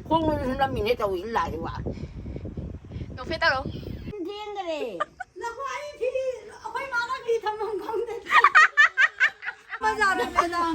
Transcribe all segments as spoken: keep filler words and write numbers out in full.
ꯈꯣꯡꯅꯁꯨ ꯁꯨꯝ ꯅꯝꯃꯤꯅꯦ ꯇꯧꯏ ꯂꯥꯛꯏ ꯋꯥ꯫ ꯅꯣꯛꯐꯦꯠ ꯇꯧꯔꯣ꯫ ꯊꯦꯡꯈꯔꯦ꯫ ꯅꯈꯣꯏ ꯑꯩ ꯐꯤ, ꯑꯩꯈꯣꯏ ꯃꯥꯅ ꯐꯤ ꯊꯝꯐꯝ ꯈꯪꯗꯦ꯫ ꯕꯖꯥꯔꯗ ꯃꯦꯗꯥꯝ꯫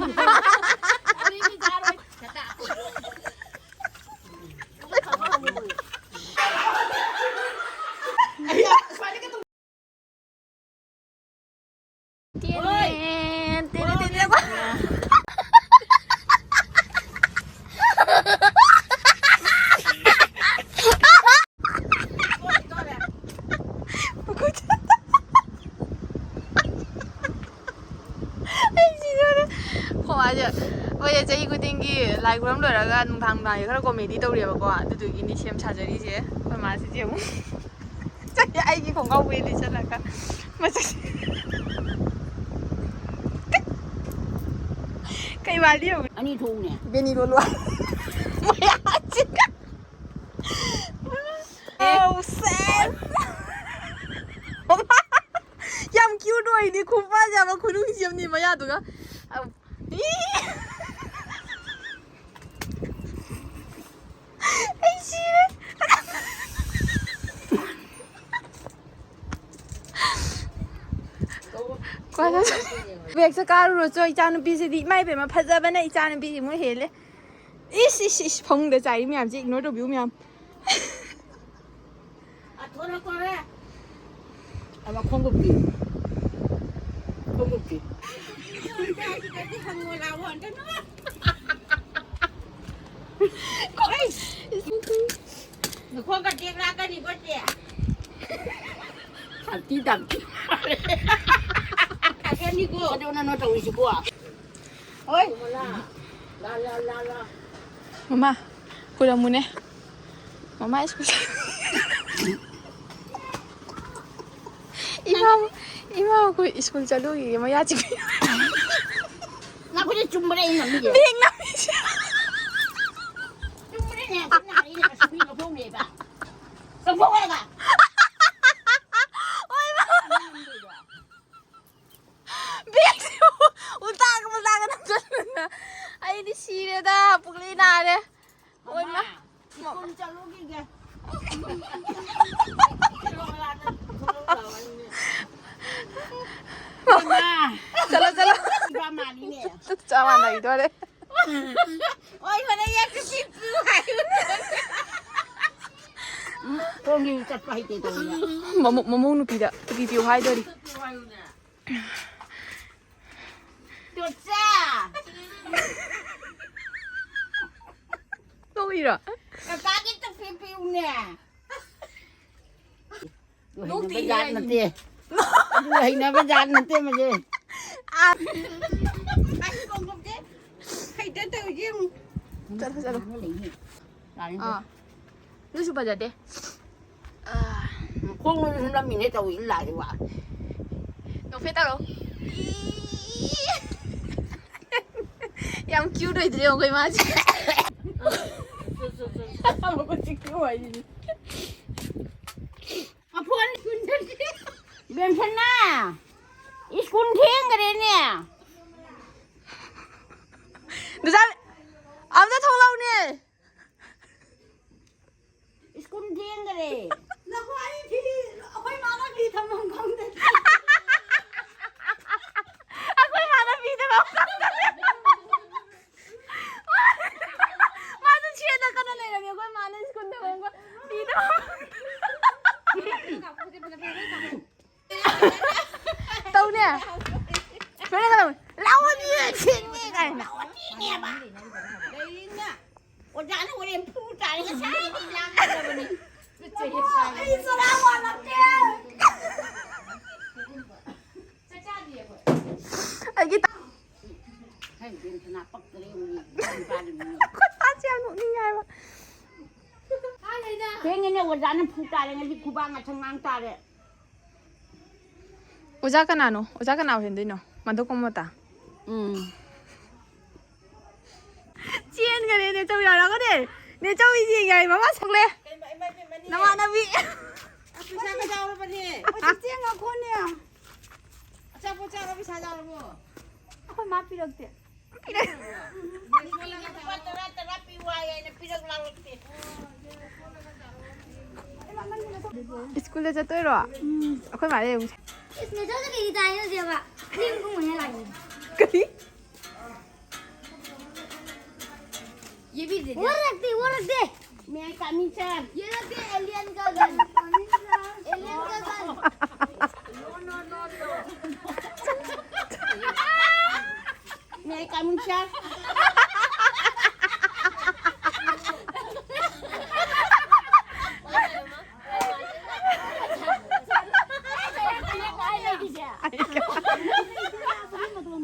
ꯑꯩ ꯁꯤꯗꯣꯔꯦ꯫ ꯑꯩꯈꯣꯏ ꯃꯥꯁꯦ, ꯑꯩꯈꯣꯏꯁꯦ ꯆꯍꯤ ꯈꯨꯗꯤꯡꯒꯤ ꯂꯥꯏ ꯈꯨꯔꯨꯝ ꯂꯣꯏꯔꯒ ꯅꯨꯡꯗꯥꯡ ꯅꯨꯡꯗꯥꯡꯁꯦ ꯈꯔ ꯀꯣꯃꯦꯗꯤ ꯇꯧꯔꯤꯑꯕꯀꯣ, ꯑꯗꯨꯗꯨꯒꯤꯅꯤ ꯁꯦꯝ ꯁꯥꯖꯔꯤꯁꯦ꯫ ꯑꯩꯈꯣꯏ ꯃꯥꯁꯤꯗꯤ ꯑꯃꯨꯛ ꯆꯍꯤ ꯑꯩꯒꯤ ꯈꯣꯡꯒ꯭ꯔꯥꯎ ꯐꯨꯔꯤꯠ ꯂꯤꯠꯁꯜꯂꯒ ꯃꯁꯛꯁꯦ ꯀꯩ ꯃꯥꯜꯂꯤ ꯌꯦꯡꯉꯨ꯫ ꯑꯅꯤ ꯊꯣꯛꯎꯅꯦ꯫ ꯕꯦꯅꯤ ꯂꯣꯜꯂꯨ꯫ ꯃꯌꯥꯁꯤꯒ꯫ ꯑꯧ, ꯁꯦꯁ꯫ ꯌꯥꯝ ꯀ꯭ꯌꯨꯠ ꯑꯣꯏꯅꯤ ꯈꯨꯄꯥꯁꯦ ꯑꯃ ꯈꯨꯅꯨꯡꯁꯤ ꯑꯃꯅꯤ ꯃꯌꯥꯗꯨꯒ꯫ ꯑꯧ꯫ ꯏ! ꯑꯩ ꯁꯤꯔꯦ꯫ ꯕꯦꯒꯁꯦ ꯀꯥꯔꯨꯔꯣ ꯆꯣ, ꯏꯆꯥꯅꯨꯄꯤꯁꯤꯗꯤ ꯏꯃꯥ ꯏꯕꯦꯝꯃ ꯐꯖꯕꯅ ꯏꯆꯥꯅꯨꯄꯤꯁꯤ ꯃꯣꯏ ꯍꯦꯜꯂꯦ꯫ ꯏꯁ, ꯏꯁ, ꯏꯁ, ꯐꯃꯨꯡꯗ ꯆꯥꯏ ꯃꯌꯥꯝꯁꯦ ꯏꯒꯅꯣꯔ ꯇꯧꯕꯤꯌꯨ ꯃꯌꯥꯝ꯫ ꯑꯃ ꯈꯣꯡꯎꯞꯇꯤ? ꯈꯣꯡꯎꯞꯇꯤ? ꯅꯈꯣꯡꯒ ꯇꯦꯛꯂꯛꯀꯅꯤꯀꯣ, ꯆꯦ꯫ ꯁꯥꯟꯇꯤ ꯗꯥꯝꯇꯤ꯫ ꯀꯥꯁꯟꯅꯤꯀꯣ꯫ ꯑꯗꯨꯅ ꯅꯣ ꯇꯧꯔꯤꯁꯤꯕꯣ꯫ ꯍꯣꯏ꯫ ꯂꯥ, ꯂꯥ, ꯂꯥ, ꯂꯥ꯫ ꯃꯃꯥ, ꯈꯨꯔꯝꯃꯨꯅꯦ꯫ ꯃꯃꯥ ꯁ꯭ꯀꯨꯜ ꯆꯠ-, ꯏꯃꯥ, ꯏꯃꯥ ꯑꯩꯈꯣꯏ ꯁ꯭ꯀꯨꯜ ꯆꯠꯂꯨꯈꯤꯒꯦ, ꯃꯌꯥ ꯆꯤꯛꯄꯤ꯫ ꯅꯈꯣꯏꯗꯤ ꯆꯨꯝꯕꯅꯦ ꯑꯩꯅ ꯅꯝꯃꯤꯁꯦ꯫ ꯕꯦꯡ ꯅꯝꯃꯤꯁꯦ꯫ ꯆꯨꯝꯕꯅꯦ, ꯆꯨꯝꯅ ꯑꯩꯅ ꯀꯁꯨꯕꯤ ꯂꯧꯊꯣꯛꯅꯦꯕ꯫ ꯂꯧꯊꯣꯛꯑꯒ꯫ ꯑꯣꯏꯃꯥ꯫ ꯕꯦꯒꯁꯤꯕꯨ ꯎꯜꯇꯥꯒ ꯄꯨꯜꯇꯥꯒ ꯅꯝꯁꯤꯜꯂꯒ ꯑꯩꯗꯤ ꯁꯤꯔꯦꯗ, ꯄꯨꯛꯂꯤ ꯅꯥꯔꯦ꯫ ꯑꯣꯏꯃꯥ꯫ ꯃꯃꯥ, ꯁ꯭ꯀꯨꯜ ꯆꯠꯂꯨꯈꯤꯒꯦ꯫ ꯏꯃꯥ, ꯆꯠꯂꯣ, ꯆꯠꯂꯣ꯫ ꯏꯕꯥ ꯃꯥꯜꯂꯤꯅꯦ꯫ ꯆꯞ ꯃꯥꯟꯅꯈꯤꯗꯣꯔꯦ꯫ ꯑꯣꯏꯕꯅ ꯌꯦꯛꯇ ꯄꯤꯛꯄꯤꯌꯨ ꯍꯥꯏꯌꯨ꯫ ꯎꯝ, ꯈꯣꯡꯒꯤ ꯆꯠꯄ ꯍꯩꯇꯦ ꯇꯧꯔꯤꯕ꯫ ꯃꯃꯧ, ꯃꯃꯧ ꯅꯨꯄꯤꯗ ꯇꯨꯄꯤ ꯄꯤꯌꯨ ꯍꯥꯏꯗꯣꯔꯤ꯫ ꯇꯣꯠꯆꯥ! ꯅꯣꯛꯏꯔꯣ? ꯀꯀꯥꯒꯤ ꯇꯨꯄꯤ ꯄꯤꯌꯨꯅꯦ꯫ ꯑꯗꯨ ꯍꯩꯅꯕ ꯅꯣꯛꯇꯦ ꯖꯥꯠ ꯍꯥꯏꯅꯤ꯫ ꯅꯠꯇꯦ꯫ ꯑꯗꯨ ꯍꯩꯅꯕ ꯖꯥꯠ ꯅꯠꯇꯦ ꯃꯁꯦ꯫ ꯑꯥ꯫ ꯍꯩꯇ ꯇꯧꯔꯤꯁꯦ ꯌꯦꯡꯉꯨ꯫ ꯆꯠꯂꯣ, ꯆꯠꯂꯣ꯫ ꯂꯩꯅꯤ꯫ ꯌꯥꯔꯦ꯫ ꯑꯥ꯫ ꯑꯗꯨꯁꯨ ꯐꯖꯗꯦ꯫ ꯑꯥ꯫ ꯈꯣꯡꯗꯁꯨ ꯅꯝꯃꯤꯅꯦ ꯇꯧꯔꯤ ꯂꯥꯛꯏ ꯋꯥ꯫ ꯅꯣꯛꯐꯦꯠ ꯇꯧꯔꯣ꯫ ꯌꯥꯝ cute ꯑꯣꯏꯗ꯭ꯔꯦ ꯌꯦꯡꯉꯣ ꯑꯩꯈꯣꯏ ꯃꯥꯁꯦ꯫ ꯃꯈꯨꯠꯁꯤ cute ꯑꯣꯏꯔꯤꯅꯤ꯫ ꯃꯐꯣꯟ ꯀꯨꯟꯗꯗꯤ꯫ ꯕꯦꯝꯁꯅꯥ, ꯁ꯭ꯀꯨꯜ ꯊꯦꯡꯈ꯭ꯔꯦꯅꯦ꯫ ꯅꯆꯥ-, ꯑꯝꯇ ꯊꯣꯛꯂꯛꯎꯅꯦ꯫ ꯁ꯭ꯀꯨꯜ ꯊꯦꯡꯈ꯭ꯔꯦ꯫ ꯅꯈꯣꯏ ꯑꯩ ꯐꯤ, ꯑꯩꯈꯣꯏ ꯃꯥꯅ ꯐꯤ ꯊꯝꯐꯝ ꯈꯪꯗꯦ꯫ ꯑꯩꯈꯣꯏ ꯃꯥꯅ ꯐꯤ ꯊꯝꯐꯝ ꯈꯪꯗꯦ꯫ ꯃꯥꯁꯨ ꯁꯦꯠꯅ ꯀꯟꯅ ꯂꯩꯔꯝꯃꯤ꯫ ꯑꯩꯈꯣꯏ ꯃꯥꯅ ꯁ꯭ꯀꯨꯜꯗ ꯑꯃꯨꯛ ꯄꯤꯗꯕ꯫ ꯇꯧꯅꯦ꯫ ꯁꯨꯃꯥꯏꯅ ꯇꯧ꯫ ꯂꯥꯛꯑꯣꯅꯦ, ꯁꯦꯠꯅꯦ ꯀꯥꯏꯅ꯫ ꯂꯩꯔꯤꯅ꯫ ꯑꯣꯖꯥꯅ ꯍꯣꯔꯦꯟ ꯐꯨ ꯇꯥꯔꯦ꯫ ꯉꯁꯥꯏꯗꯤ ꯂꯥꯛꯀꯗꯕꯅꯤ꯫ ꯑꯩ ꯆꯔꯥ ꯋꯥꯠꯂꯛꯀꯦ꯫ ꯑꯩꯒꯤ ꯇ-, ꯈꯔ ꯕꯦꯝꯁꯅꯥ ꯄꯛꯇ꯭ꯔꯦ ꯌꯦꯡꯉꯨꯅꯦ, ꯅꯨꯄꯥꯗꯨꯅ꯫ ꯑꯩꯈꯣꯏ ꯄꯥꯁꯦ ꯌꯥꯝ ꯅꯣꯛꯅꯤꯡꯉꯦ ꯍꯥꯏꯕ꯫ ꯊꯦꯡꯉꯦꯅꯦ, ꯑꯣꯖꯥꯅ ꯐꯨ ꯇꯥꯔꯦ, ꯉꯁꯤ ꯈꯨꯕꯥꯛ ꯉꯁꯪ ꯉꯥꯡ ꯇꯥꯔꯦ꯫ ꯑꯣꯖꯥ ꯀꯅꯥꯅꯣ? ꯑꯣꯖꯥ ꯀꯅꯥ ꯑꯣꯏꯍꯟꯗꯣꯏꯅꯣ? ꯃꯥꯙꯕ ꯀꯃꯜꯇ? ꯎꯝ꯫ ꯆꯦꯟꯈꯔꯦ ꯅꯦꯆꯧ ꯌꯥꯎꯔꯒꯅꯦ꯫ ꯅꯦꯆꯧ ꯏꯆꯦ ꯌꯥꯏ ꯃꯃꯥ ꯁꯛꯂꯦ꯫ ꯅꯃꯥꯟꯅꯕꯤ꯫ ꯄꯩꯁꯥꯒ ꯌꯥꯎꯔꯕꯅꯦ꯫ ꯑꯩꯈꯣꯏ ꯆꯦꯡ ꯉꯥꯈꯣꯅꯦ꯫ ꯑꯆꯥꯄꯣꯠ ꯆꯥꯕ ꯄꯩꯁꯥ ꯌꯥꯎꯔꯕꯣ? ꯑꯩꯈꯣꯏ ꯃꯥ ꯄꯤꯔꯛꯇꯦ꯫ ꯂꯨꯄꯥ ꯇꯔꯥ, ꯇꯔꯥ ꯄꯤꯌꯨ ꯍꯥꯏ, ꯑꯩꯅ ꯄꯤꯔꯛ ꯂꯥꯛꯂꯛꯇꯦ꯫ ꯁ꯭ꯀꯨꯜꯗ ꯆꯠꯇꯣꯏꯔꯣ? ꯑꯩꯈꯣꯏ ꯃꯥꯗ ꯌꯦꯡꯉꯨꯁꯦ꯫ ꯏꯁ, ꯃꯦꯗꯥꯝꯗ ꯀꯩ ꯇꯥꯏꯅꯣ ꯍꯧꯖꯤꯛ ꯑꯃ? ꯐꯤꯂꯝ ꯀꯨꯝꯕꯅꯦ ꯂꯥꯛꯏꯁꯦ꯫ ꯀꯔꯤ? ये भी दे दे। वो रख दे, वो रख दे। May I come in, sir? ये रख दे, alien का गन। Alien का gun. May I come in, sir?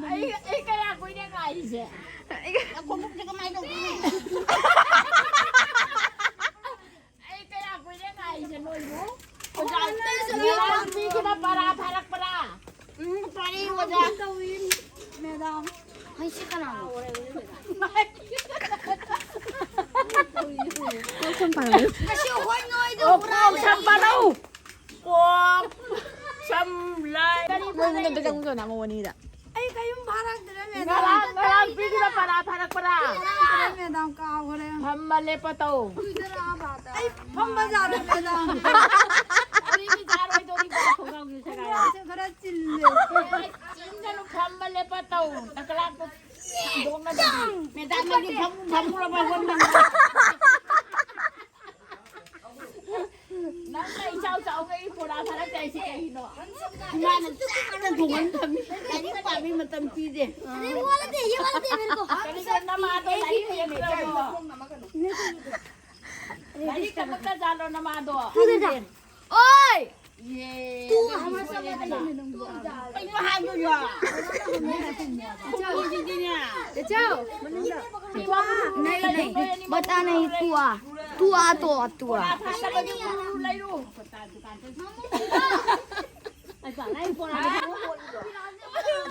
ꯑꯩ, ꯑꯩ ꯀꯌꯥ ꯀꯨꯏꯅ ꯉꯥꯏꯔꯤꯁꯦ? ꯈꯣꯡꯎꯞꯁꯦ ꯀꯃꯥꯏꯅ ꯇꯧꯗꯣꯏꯅꯣ? ꯑꯩ ꯀꯌꯥ ꯀꯨꯏꯔꯦ ꯉꯥꯏꯔꯤꯁꯦ ꯅꯣꯏꯕꯨ? ꯑꯣꯖꯥ, ꯉꯔꯥꯡ ꯄꯤꯈꯤꯕ ꯄꯔꯥ ꯐꯥꯔꯛꯄ꯭ꯔꯥ? ꯎꯝ, ꯐꯥꯔꯛꯏ, ꯑꯣꯖꯥ꯫ ꯇꯧꯏ, ꯃꯦꯗꯥꯝ꯫ ꯍꯩꯁꯤ ꯀꯅꯥꯅꯣ? ꯀꯣꯛ ꯁꯝ ꯄꯥꯜꯂꯛꯎ꯫ ꯉꯁꯤ ꯍꯣꯏ ꯅꯣꯏꯗꯣ ꯑꯣ, ꯀꯣꯛ ꯁꯝ ꯄꯥꯜꯂꯛꯎ꯫ ꯀꯣꯛ ꯁꯝ ꯂꯥꯏ꯫ ꯀꯔꯤ ꯃꯣꯏ ꯍꯨꯅꯗ ꯐꯥꯔꯛꯏ? ꯆꯪꯉꯨ ꯆꯣ ꯅꯪ ꯃꯉꯣꯟꯗ꯫ ꯑꯩ ꯀꯌꯨꯝ ꯐꯥꯔꯛꯇ꯭ꯔꯦ, ꯃꯦꯗꯥꯝ꯫ ꯉꯔꯥꯡ, ꯉꯔꯥꯡ ꯄꯤꯈꯤꯕ ꯄꯔꯥ ꯐꯥꯔꯛꯄ꯭ꯔꯥ? ꯐꯥꯔꯛꯇ꯭ꯔꯦ, ꯃꯦꯗꯥꯝ, ꯀꯥꯎꯈ꯭ꯔꯦ꯫ ꯐꯝꯕ ꯂꯦꯞꯄ ꯇꯧ꯫ ꯑꯩ ꯐꯝꯕ ꯌꯥꯔꯣꯏ, ꯃꯦꯗꯥꯝ꯫ ꯋꯥꯔꯤꯗꯤ ꯌꯥꯔꯣꯏꯗꯧꯔꯤꯕ ꯈꯣꯡꯒ꯭ꯔꯥꯎꯁꯦ ꯁꯦꯒꯥꯏꯔꯦ꯫ ꯈꯣꯡꯒ꯭ꯔꯥꯎꯁꯦ ꯈꯔ ꯆꯤꯜꯂꯦ꯫ ꯆꯤꯟꯒꯅꯨ, ꯐꯝꯕ ꯂꯦꯞꯄ ꯇꯧ꯫ ꯅꯀꯂꯥꯛꯇꯣ ꯍꯨꯟꯗꯣꯛꯅꯕꯒꯤ꯫ ꯃꯦꯗꯥꯝ, ꯅꯪꯗꯤ ꯐꯝ-, ꯐꯝꯃꯨꯔꯕ ꯍꯣꯠꯅꯕ? ꯅꯪꯅ ꯏꯆꯥꯎ ꯆꯥꯎꯈꯩ ꯕꯣꯔꯥ ꯊꯥꯔꯛꯇꯣꯏꯁꯤ ꯀꯩꯒꯤꯅꯣ? ꯏꯃꯥꯅ ꯆꯥꯛꯇ ꯊꯣꯡꯍꯟ ꯊꯝꯃꯤ꯫ ꯂꯥꯏꯔꯤꯛ ꯄꯥꯕꯩ ꯃꯇꯝ ꯄꯤꯗꯦ꯫ ये वाला दे, ये वाला दे मेरे को। ꯀꯔꯤꯒꯤꯅꯣ ꯅꯃꯥꯗꯣ ꯂꯥꯏꯔꯤꯛ ꯍꯩꯔꯛꯇ꯭ꯔꯕꯣ? ꯂꯥꯏꯔꯤꯛ ꯇꯝꯃꯛꯇ ꯖꯥꯠꯂꯣ ꯅꯃꯥꯗꯣ? तू इधर जा। ओए! ये तू हमारे साथ मत खेल। ꯀꯩꯅꯣ ꯍꯥꯏꯕꯗꯨꯕꯣ? ꯃꯤꯁꯤꯡꯁꯤꯅꯦ꯫ नहीं, नहीं, बता नहीं, तू आ, तू आ तो आ, तू आ। ꯐꯠꯇꯕꯗꯤ ꯎꯔꯨ ꯂꯩꯔꯨ꯫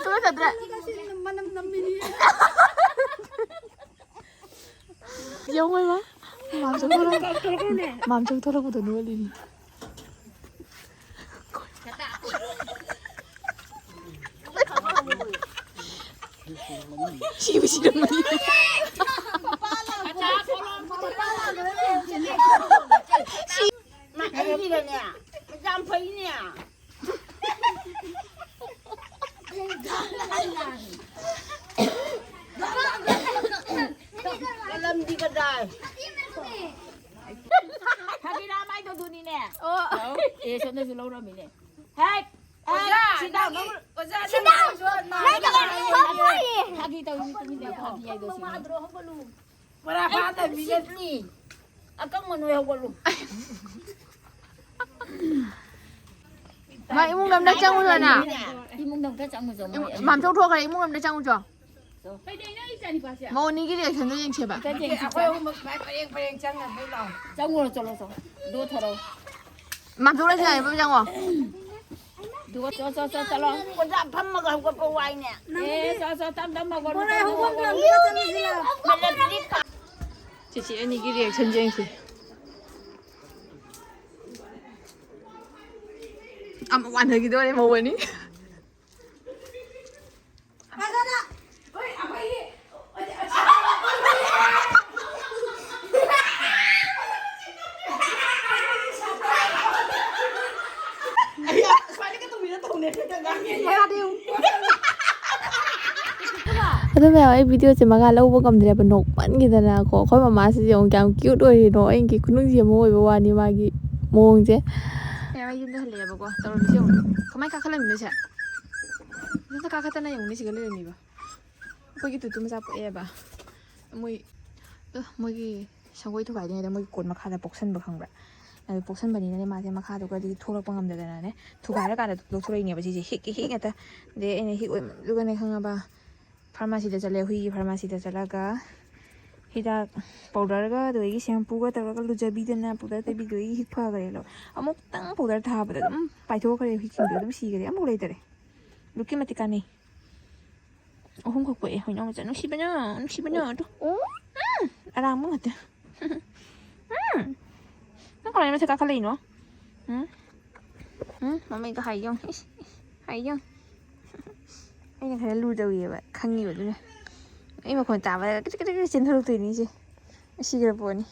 ꯁꯣꯏꯗ꯭ꯔꯦ꯫ ꯌꯦꯡꯉꯣ ꯏꯃꯥ꯫ ꯃꯥꯝꯆꯧ ꯊꯣꯔꯛ-, ꯃꯥꯝꯆꯧ ꯊꯣꯔꯛꯄꯗꯣ ꯅꯣꯛꯍꯜꯂꯤꯅꯤ꯫ ꯁꯤꯕꯨ ꯁꯤꯔꯝꯃꯅꯤ꯫ ꯃꯥ ꯑꯩꯒꯤꯔꯅꯦ? ꯌꯥꯝ ꯐꯩꯅꯦ꯫ ꯀꯂꯝꯗꯤ ꯀꯗꯥꯏ? ꯐꯥꯒꯤꯔꯥ ꯃꯥꯏꯗꯣ ꯑꯗꯨꯅꯤꯅꯦ꯫ ꯑꯣ꯫ ꯑꯦ, ꯁꯣꯝꯗꯁꯨ ꯂꯧꯔꯝꯃꯤꯅꯦ꯫ ꯍꯦꯛ! ꯑꯣꯖꯥ, ꯁꯤꯗ ꯅꯪꯒꯤ, ꯑꯣꯖꯥ, ꯁꯤꯗ! ꯅꯪꯒꯤ ꯅꯪꯒꯤ ꯐꯝ ꯐꯝꯃꯣꯏꯌꯦ꯫ ꯐꯥꯒꯤ ꯇꯧꯔꯤꯅꯤ, ꯇꯨꯃꯤꯟ ꯂꯩꯌꯨ, ꯐꯥꯒꯤ ꯍꯥꯏꯗꯣ ꯁꯤꯅꯤ꯫ ꯄꯨꯔꯥ ꯐꯥꯗ ꯃꯤꯅꯠꯅꯤ꯫ ꯑꯀꯪꯕ ꯅꯣꯏ ꯍꯧꯒꯠꯂꯨ꯫ ꯃꯥ ꯏꯃꯨꯡꯗ ꯑꯝꯇ ꯆꯪꯉꯨꯆꯣꯅ꯫ ꯏꯃꯨꯡꯗ ꯑꯝꯇ ꯆꯪꯉꯨꯆꯣ, ꯃꯣꯏ ꯑꯅꯤ꯫ ꯃꯥꯝꯇꯣꯛ ꯊꯣꯛꯈ꯭ꯔꯦ, ꯏꯃꯨꯡ ꯑꯝꯇ ꯆꯪꯉꯨꯆꯣ꯫ ꯀꯩꯗꯧꯅꯣ ꯏꯆꯥ ꯅꯨꯄꯥꯁꯦ? ꯃꯧ ꯑꯅꯤꯒꯤ reactionꯗꯣ ꯌꯦꯡꯁꯦꯕ꯫ ꯑꯩꯈꯣꯏ ꯑꯍꯨꯝꯃꯛ ꯁꯨꯃꯥꯏ ꯄꯔꯦꯡ ꯄꯔꯦꯡ ꯆꯪꯉ ꯂꯣꯏ ꯂꯥꯎ꯫ ꯆꯪꯉꯨꯔꯣ, ꯆꯠꯂꯣ, ꯆꯠꯂꯣ꯫ ꯗꯣ ꯊꯣꯔꯛꯑꯣ꯫ ꯃꯥꯝꯇꯣꯛ ꯂꯩꯁꯦ ꯍꯥꯏꯕ ꯆꯪꯉꯣ꯫ ꯗꯨꯒ ꯆꯣ, ꯆꯣ, ꯆꯣ, ꯆꯠꯂꯣ꯫ ꯑꯣꯖꯥ ꯐꯝꯃꯒ ꯍꯧꯒꯠꯄ ꯋꯥꯏꯅꯦ꯫ ꯑꯦ, ꯆꯣ, ꯆꯣ, ꯇꯝ, ꯇꯝ ꯍꯧꯒꯠꯂꯨ, ꯇꯝ, ꯇꯝ ꯍꯧꯒꯠꯂꯨ꯫ ꯆꯦꯆꯦ ꯑꯅꯤꯒꯤ reaction ꯌꯦꯡꯁꯤ꯫ ꯑꯃ ꯋꯥꯟꯊꯈꯤꯗꯣꯔꯦ ꯃꯧ ꯑꯅꯤ꯫ ꯑꯗꯨ ꯃꯌꯥꯝ, ꯑꯩ videoꯁꯦ ꯃꯉꯥ ꯂꯧꯕ ꯉꯝꯗ꯭ꯔꯦꯕ, ꯅꯣꯛꯃꯟꯈꯤꯗꯅꯀꯣ꯫ ꯑꯩꯈꯣꯏ ꯃꯃꯥꯁꯤꯗꯤ ꯌꯦꯡꯉꯨ ꯀꯌꯥꯝ cute ꯑꯣꯏꯔꯤꯅꯣ, ꯑꯩꯒꯤ ꯈꯨꯅꯨꯡꯁꯤ ꯑꯃ ꯑꯣꯏꯕ ꯋꯥꯅꯤ ꯃꯥꯒꯤ ꯃꯑꯣꯡꯁꯦ꯫ ꯃꯌꯥꯝ, ꯑꯩ ꯌꯨꯝꯗ ꯍꯜꯂꯛꯑꯦꯕꯀꯣ, ꯇꯧꯔꯝꯃꯤꯁꯦ ꯌꯦꯡꯉꯨ꯫ ꯀꯃꯥꯏ ꯀꯥꯈꯠꯂꯝꯃꯤꯅꯣ ꯁꯦ? ꯃꯊꯛꯇ ꯀꯥꯈꯠꯇꯅ ꯌꯦꯡꯉꯨꯅꯦ, ꯁꯤꯒ ꯂꯩꯔꯝꯃꯤꯕ꯫ ꯑꯩꯈꯣꯏꯒꯤ ꯇꯨꯇꯨ ꯃꯆꯥ ꯄꯣꯛꯑꯦꯕ꯫ ꯃꯣꯏ, ꯑ, ꯃꯣꯏꯒꯤ ꯁꯪꯒꯣꯏ ꯊꯨꯒꯥꯏꯗ꯭ꯔꯤꯉꯩꯗ ꯃꯣꯏꯒꯤ ꯀꯣꯠ ꯃꯈꯥꯗ ꯄꯣꯛꯁꯟꯕ ꯈꯪꯕ꯭ꯔꯥ? ꯑꯗꯨ ꯄꯣꯛꯁꯟꯕꯅꯤꯅꯅꯦ, ꯃꯥꯁꯦ ꯃꯈꯥꯗꯒꯗꯤ ꯊꯣꯛꯂꯛꯄ ꯉꯝꯗꯗꯅꯅꯦ, ꯊꯨꯒꯥꯏꯔꯀꯥꯟꯗ ꯂꯧꯊꯣꯔꯛꯏꯅꯦꯕ ꯁꯤꯁꯦ꯫ ꯍꯤꯛ, ꯍꯤꯛ ꯉꯥꯛꯇ꯫ ꯑꯗꯩ ꯑꯩꯅ ꯍꯤꯛ ꯑꯣꯏꯃꯟꯗꯨꯒꯅꯦ ꯈꯪꯉꯕ, pharmacyꯗ ꯆꯠꯂꯦ, ꯍꯨꯏꯒꯤ pharmacyꯗ ꯆꯠꯂꯒ ꯍꯤꯗꯥꯛ powderꯒ ꯑꯗꯨꯗꯒꯤ shampooꯒ ꯇꯧꯔꯒ ꯂꯨꯖꯕꯤꯗꯅ powder ꯇꯩꯕꯤꯗꯨꯗꯒꯤ ꯍꯤꯛ ꯐꯈ꯭ꯔꯦ꯫ ꯑꯗꯣ ꯑꯃꯨꯛꯇꯪ powder ꯊꯥꯕꯗ ꯑꯗꯨꯝ ꯄꯥꯏꯊꯣꯛꯈ꯭ꯔꯦ, ꯍꯤꯛꯁꯤꯡꯗꯣ ꯑꯗꯨꯝ ꯁꯤꯈꯔꯦ, ꯑꯃꯨꯛ ꯂꯩꯇꯔꯦ꯫ ꯑꯗꯨꯛꯀꯤ ꯃꯇꯤꯛ ꯀꯥꯟꯅꯩ꯫ ꯑꯍꯨꯝꯈꯛ ꯄꯣꯛꯑꯦ ꯍꯨꯏꯅꯥꯎ ꯃꯆꯥ꯫ ꯅꯨꯡꯁꯤꯕꯅ, ꯅꯨꯡꯁꯤꯕꯅ ꯑꯗꯨ꯫ ꯎꯝ, ꯑꯔꯥꯡꯕ ꯉꯥꯛꯇ꯫ ꯎꯝ꯫ ꯅꯪ ꯀꯃꯥꯏꯅ ꯃꯊꯛ ꯀꯥꯈꯠꯂꯛꯏꯅꯣ? ꯎꯝ? ꯎꯝ? ꯃꯃꯩꯒ ꯍꯥꯏ ꯌꯦꯡꯉꯨ꯫ ꯏꯁ, ꯏꯁ, ꯍꯥꯏ ꯌꯦꯡꯉꯨ꯫ ꯑꯩꯅ ꯈꯔ ꯂꯨ ꯇꯧꯏꯌꯦꯕ, ꯈꯪꯉꯤꯕ ꯑꯗꯨꯅ꯫ ꯑꯩ ꯃꯈꯣꯟ ꯇꯥꯕꯗ ꯀ꯭ꯔꯤꯛ ꯀ꯭ꯔꯤꯛ ꯀ꯭ꯔꯤꯛ ꯆꯦꯟꯊꯣꯔꯛꯇꯣꯏꯅꯤ ꯏꯆꯦ꯫ ꯎꯁꯤꯈ꯭ꯔ ꯄꯣꯠꯅꯤ꯫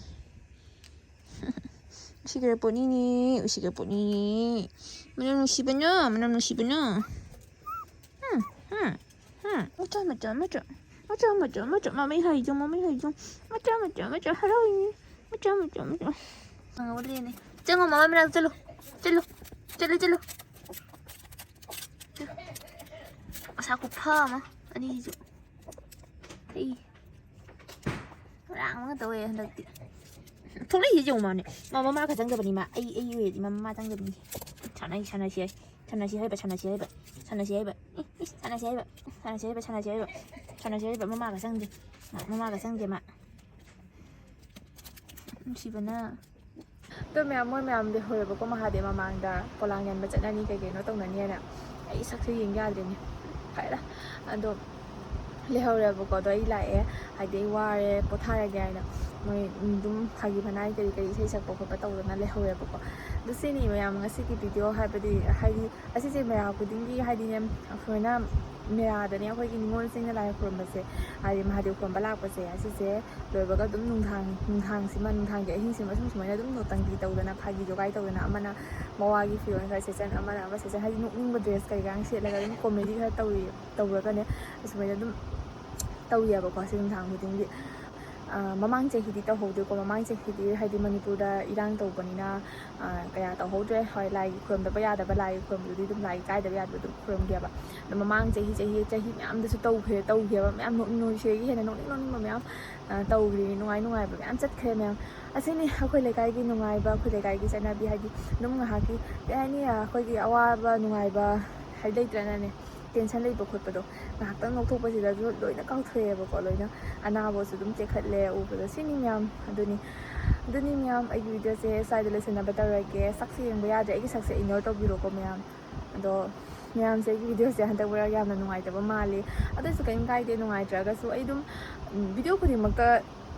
ꯎꯁꯤꯈ꯭ꯔ ꯄꯣꯠꯅꯤꯅꯦ, ꯎꯁꯤꯈ꯭ꯔ ꯄꯣꯠꯅꯤꯅꯦ꯫ ꯃꯅꯝ ꯅꯨꯡꯁꯤꯕꯅ, ꯃꯅꯝ ꯅꯨꯡꯁꯤꯕꯅ꯫ ꯍꯝ, ꯍꯝ, ꯍꯝ꯫ ꯃꯆꯥ, ꯃꯆꯥ, ꯃꯆꯥ꯫ ꯃꯆꯥ, ꯃꯆꯥ, ꯃꯆꯥ꯫ ꯃꯃꯩ ꯍꯥꯏꯖꯣ, ꯃꯃꯩ ꯍꯥꯏꯖꯣ꯫ ꯃꯆꯥ, ꯃꯆꯥ, ꯃꯆꯥ꯫ ꯍꯔꯥꯎꯏꯅꯦ꯫ ꯃꯆꯥ, ꯃꯆꯥ, ꯃꯆꯥ꯫ ꯆꯪꯉꯣ, ꯃꯃꯥ ꯃꯅꯥꯛꯇ ꯆꯠꯂꯣ꯫ ꯆꯠꯂꯣ꯫ ꯆꯠꯂꯣ, ꯆꯠꯂꯣ꯫ ꯃꯁꯥ ꯈꯨꯐ ꯑꯃ, ꯑꯅꯤꯁꯤꯁꯨ꯫ ꯑꯩ ꯉꯔꯥꯡ ꯑꯃ ꯇꯧꯋꯦ ꯍꯟꯗꯛꯇꯤ꯫ ꯊꯣꯛꯂꯛꯏꯁꯦ ꯌꯦꯡꯉꯨ ꯃꯥꯅꯦ꯫ ꯃꯥ ꯃꯃꯥ ꯈꯛ ꯆꯪꯗꯕꯅꯤ ꯃꯥ꯫ ꯑꯩ, ꯑꯩ ꯑꯣꯏꯔꯗꯤ ꯃꯥ ꯃꯃꯥ ꯆꯪꯗꯕꯅꯤ꯫ ꯁꯥꯟꯅꯩ, ꯁꯥꯟꯅꯁꯤ ꯍꯥꯏ꯫ ꯁꯥꯟꯅꯁꯤ ꯍꯥꯏꯕ, ꯁꯥꯟꯅꯁꯤ ꯍꯥꯏꯕ꯫ ꯁꯥꯟꯅꯁꯤ ꯍꯥꯏꯕ꯫ ꯏ, ꯏ, ꯁꯥꯟꯅꯁꯤ ꯍꯥꯏꯕ꯫ ꯁꯥꯟꯅꯁꯤ ꯍꯥꯏꯕ, ꯁꯥꯟꯅꯁꯤ ꯍꯥꯏꯕ꯫ ꯁꯥꯟꯅꯁꯤ ꯍꯥꯏꯕ꯫ ꯃꯃꯥꯒ ꯆꯪꯗꯦ꯫ ꯃꯥ, ꯃꯃꯥꯒ ꯆꯪꯗꯦ ꯃꯥ꯫ ꯅꯨꯡꯁꯤꯕꯅ꯫ ꯑꯗꯣ ꯃꯌꯥꯝ, ꯃꯣꯏ ꯃꯌꯥꯝ ꯂꯩꯍꯧꯔꯦꯕꯀꯣ, ꯃꯍꯥꯗꯦꯕ ꯃꯃꯥꯡꯗ ꯄꯣꯂꯥꯡ ꯌꯥꯟꯕ ꯆꯠꯅꯅꯤ, ꯀꯩ ꯀꯩꯅꯣ ꯇꯧꯅꯅꯤ ꯍꯥꯏꯅ꯫ ꯑꯩ ꯁꯛꯁꯦ ꯌꯦꯡ ꯌꯥꯗ꯭ꯔꯦꯅꯦ꯫ ꯐꯔꯦ꯫ ꯑꯗꯣ ꯂꯩꯍꯧꯔꯦꯕꯀꯣ꯫ ꯑꯗꯣ ꯑꯩ ꯂꯥꯛꯑꯦ, ꯍꯥꯏꯗꯤ ꯑꯩ ꯋꯥꯔꯦ, ꯄꯣꯊꯥꯔꯒꯦ ꯍꯥꯏꯅ꯫ ꯃꯣꯏ ꯑꯗꯨꯝ ꯐꯥꯒꯤ ꯐꯅꯥꯏ ꯀꯔꯤ ꯀꯔꯤ ꯏꯁꯩ ꯁꯛꯄ ꯈꯣꯠꯄ ꯇꯧꯗꯅ ꯂꯩꯍꯧꯔꯦꯕꯀꯣ꯫ ꯑꯗꯨ ꯁꯤꯅꯤ ꯃꯌꯥꯝ ꯉꯁꯤꯒꯤ ꯚꯤꯗꯤꯑꯣ ꯍꯥꯏꯕꯗꯤ, ꯍꯥꯏꯗꯤ ꯑꯁꯤꯁꯦ ꯃꯦꯔꯥ ꯈꯨꯗꯤꯡꯒꯤ ꯍꯥꯏꯗꯤꯅꯦ, ꯑꯩꯈꯣꯏꯅ ꯃꯦꯔꯥꯗꯅꯦ ꯑꯩꯈꯣꯏꯒꯤ ꯅꯤꯉꯣꯜꯁꯤꯡꯅ ꯂꯥꯏ ꯈꯨꯔꯨꯝꯕꯁꯦ, ꯍꯥꯏꯗꯤ ꯃꯍꯥꯗꯦꯕ ꯈꯨꯔꯨꯝꯕ ꯂꯥꯛꯄꯁꯦ, ꯑꯁꯤꯁꯦ ꯂꯣꯏꯕꯒ ꯑꯗꯨꯝ ꯅꯨꯡꯗꯥꯡ, ꯅꯨꯡꯗꯥꯡꯁꯤꯃ, ꯅꯨꯡꯗꯥꯡꯒꯤ ꯑꯍꯤꯡꯁꯤꯃ ꯁꯨꯝ ꯁꯨꯃꯥꯏꯅ ꯑꯗꯨꯝ ꯅꯣꯇꯪꯒꯤ ꯇꯧꯗꯅ, ꯐꯥꯒꯤ ꯖꯣꯒꯥꯏ ꯇꯧꯗꯅ, ꯑꯃꯅ ꯃꯋꯥꯒꯤ ꯐꯤꯔꯣꯜ ꯈꯔ ꯁꯦꯠꯆꯟ, ꯑꯃꯅ ꯑꯃ ꯁꯦꯠꯆꯟ, ꯍꯥꯏꯗꯤ ꯅꯣꯛꯅꯤꯡꯕ ꯗ꯭ꯔꯦꯁ ꯀꯩꯀꯥ ꯁꯦꯠꯂꯒ ꯑꯗꯨꯝ ꯀꯣꯃꯦꯗꯤ ꯈꯔ ꯇꯧꯔꯤ, ꯇꯧꯔꯒꯅꯦ ꯑꯁꯨꯃꯥꯏꯅ ꯑꯗꯨꯝ ꯇꯧꯏꯌꯦꯕꯀꯣ ꯁꯤ ꯅꯨꯡꯗꯥꯡ ꯈꯨꯗꯤꯡꯒꯤ꯫ ꯑ, ꯃꯃꯥꯡ ꯆꯍꯤꯗꯤ ꯇꯧꯍꯧꯗꯦꯀꯣ꯫ ꯃꯃꯥꯡ ꯆꯍꯤꯗꯤ ꯍꯥꯏꯗꯤ ꯃꯅꯤꯄꯨꯔꯗ ꯏꯔꯥꯡ ꯇꯧꯕꯅꯤꯅ, ꯑ, ꯀꯌꯥ ꯇꯧꯍꯧꯗ꯭ꯔꯦ꯫ ꯍꯣꯏ, ꯂꯥꯏꯒꯤ ꯈꯨꯔꯨꯝꯗꯕ ꯌꯥꯗꯕ, ꯂꯥꯏꯒꯤ ꯈꯨꯔꯨꯝꯕꯗꯨꯗꯤ ꯑꯗꯨꯝ ꯂꯥꯏ ꯀꯥꯏꯗꯕ ꯌꯥꯗꯕ ꯑꯗꯨꯝ ꯈꯨꯔꯨꯝꯒꯦꯕ꯫ ꯑꯗꯣ ꯃꯃꯥꯡ ꯆꯍꯤ, ꯆꯍꯤ, ꯆꯍꯤ ꯃꯌꯥꯝꯗꯁꯨ ꯇꯧꯈ꯭ꯔꯦ, ꯇꯧꯈꯤꯑꯕ ꯃꯌꯥꯝ ꯅꯣꯛ-, ꯅꯣꯏꯁꯤꯒꯤ ꯍꯦꯟꯅ ꯅꯣꯛꯅꯤꯡ ꯅꯣꯛꯅꯤꯡꯕ ꯃꯌꯥꯝ, ꯑ, ꯇꯧꯈ꯭ꯔꯦ, ꯅꯨꯡꯉꯥꯏ ꯅꯨꯡꯉꯥꯏꯕ ꯃꯌꯥꯝ ꯆꯠꯈ꯭ꯔꯦ ꯃꯌꯥꯝ꯫ ꯑꯁꯤꯅꯤ ꯑꯩꯈꯣꯏ ꯂꯩꯀꯥꯏꯒꯤ ꯅꯨꯡꯉꯥꯏꯕ, ꯑꯩꯈꯣꯏ ꯂꯩꯀꯥꯏꯒꯤ ꯆꯠꯅꯕꯤ, ꯍꯥꯏꯗꯤ ꯑꯗꯨꯝ ꯉꯥꯏꯍꯥꯛꯀꯤ ꯀꯩ ꯍꯥꯏꯅꯤ, ꯑꯩꯈꯣꯏꯒꯤ ꯑꯋꯥꯕ ꯅꯨꯡꯉꯥꯏꯕ ꯍꯥꯏꯗꯤ ꯂꯩꯇ꯭ꯔꯅꯅꯦ, ꯇꯦꯟꯁꯟ ꯂꯩꯕ ꯈꯣꯠꯄꯗꯣ ꯉꯥꯏꯍꯥꯛꯇꯪ ꯅꯣꯛꯊꯣꯛꯄꯁꯤꯗꯁꯨ ꯂꯣꯏꯅ ꯀꯥꯎꯊꯣꯛꯑꯦꯕꯀꯣ꯫ ꯂꯣꯏꯅ ꯑꯅꯥꯕꯁꯨ ꯑꯗꯨꯝ ꯇꯦꯛꯈꯠꯂꯦ ꯎꯕꯗ꯫ ꯁꯤꯅꯤ ꯃꯌꯥꯝ꯫ ꯑꯗꯨꯅꯤ, ꯑꯗꯨꯅꯤ ꯃꯌꯥꯝ, ꯑꯩꯒꯤ ꯚꯤꯗꯤꯑꯣꯁꯦ ꯁ꯭ꯋꯥꯏꯗ ꯂꯣꯏꯁꯤꯟꯅꯕ ꯇꯧꯔꯒꯦ꯫ ꯁꯛꯁꯦ ꯌꯦꯡꯕ ꯌꯥꯗ꯭ꯔꯦ, ꯑꯩꯒꯤ ꯁꯛꯁꯦ ꯏꯒꯅꯣꯔ ꯇꯧꯕꯤꯔꯣꯀꯣ ꯃꯌꯥꯝ꯫ ꯑꯗꯣ ꯃꯌꯥꯝꯁꯦ ꯑꯩꯒꯤ ꯚꯤꯗꯤꯑꯣꯁꯦ ꯍꯟꯗꯛ ꯃꯔꯛ ꯌꯥꯝꯅ ꯅꯨꯡꯉꯥꯏꯇꯕ ꯃꯥꯜꯂꯤ꯫ ꯑꯗꯨꯁꯨ ꯀꯔꯤꯝ ꯀꯥꯏꯗꯦ, ꯅꯨꯡꯉꯥꯏꯇ꯭ꯔꯒꯁꯨ ꯑꯩ ꯑꯗꯨꯝ, ꯎꯝ, ꯚꯤꯗꯤꯑꯣ ꯈꯨꯗꯤꯡꯃꯛꯇ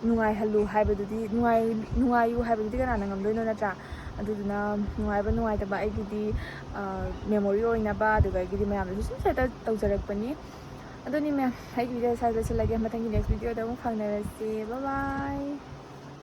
ꯅꯨꯡꯉꯥꯏꯍꯜꯂꯨ ꯍꯥꯏꯕꯗꯨꯗꯤ, ꯅꯨꯡꯉꯥꯏ-, ꯅꯨꯡꯉꯥꯏꯌꯨ ꯍꯥꯏꯕꯗꯨꯗꯤ ꯀꯅꯥꯅ ꯉꯝꯗꯣꯏꯅꯣ, ꯅꯠꯇ꯭ꯔꯥ? ꯑꯗꯨꯗꯨꯅ ꯅꯨꯡꯉꯥꯏꯕ ꯅꯨꯡꯉꯥꯏꯇꯕ ꯑꯩꯒꯤꯗꯤ, ꯑ, memory ꯑꯣꯏꯅꯕ, ꯑꯗꯨꯒ ꯑꯩꯒꯤꯗꯤ ꯃꯌꯥꯝꯗꯁꯨ ꯁꯨꯝ share ꯇꯧ-, ꯇꯧꯖꯔꯛꯄꯅꯤ꯫ ꯑꯗꯨꯅꯤ ꯃꯌꯥꯝ, ꯑꯩꯒꯤ video ꯁ꯭ꯋꯥꯏꯗ ꯂꯣꯏꯁꯤꯜꯂꯒꯦ꯫ ꯃꯊꯪꯒꯤ next videoꯗ ꯑꯃꯨꯛ ꯐꯪꯅꯔꯁꯤ꯫ Bye bye꯫